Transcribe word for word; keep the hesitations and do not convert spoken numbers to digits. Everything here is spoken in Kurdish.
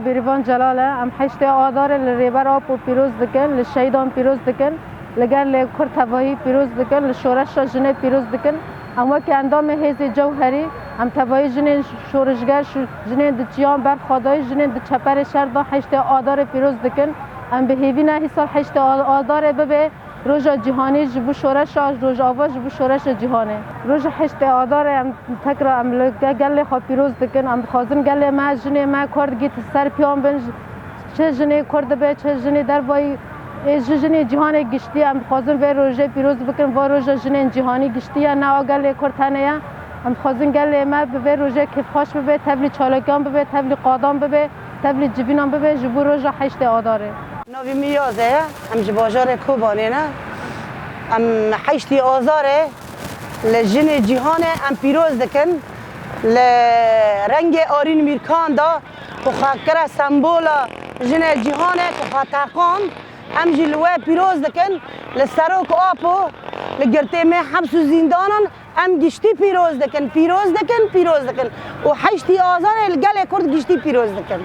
Bêrîvan Celal e. Em heştê Adarê li Rêber Apo pîroz dikin, li şehîdan pîroz dikin, li gelê Kurd tevahî pîroz dikin, li şoreşa jinê pîroz dikin. Em wekî endamê hêzê Cewherî, em tevahî jinên şoreşger, şi-, jinên di çiyan ber xwe de, jinên di çeperê şer de heştê Adarê pîroz dikin. Em bi hêvî ne hîsal heştê A-, Adarê bibe roja cîhanî ji bo şoreşa Rojava, ji bo şoreşa cîhanê. Roja heştê Adarê em tekrar em li ge-, gelê xwe pîroz dikin. Em dixwazin gelê me, jinê me, Kurd gît ser piyan bin. Çi jinê Kurd dibe, çi jinê dervayî, ê ji jinê cîhanê giştî, em dixwazin vê rojê pîroz bikin. Va roja jinên cîhanî giştî ye, ne a gelê Kurd tenê ye. Em dixwazin gelê me bi vê rojê kêfxweş bibe, tevlî çalakiyan bibe, tevlî qadan bibe, tevlî civînan bibe ji bo roja heştê Adarê. Navê min Yaze ye, em ji bajarê Kobanê ne. Em heştê Azarê li jinê cîhanê em pîroz dikin. Li rengê Arîn Mîrkan da ku xwe kire sembola jinê cîhanê ku xwe teqand, em jî li we pîroz dikin. Li Serok Apo, li girtê me heps û zîndanan em giştî pîroz dikin, pîroz dikin, pîroz dikin. Û heştê Azarê li gelê Kurd giştî pîroz dikin.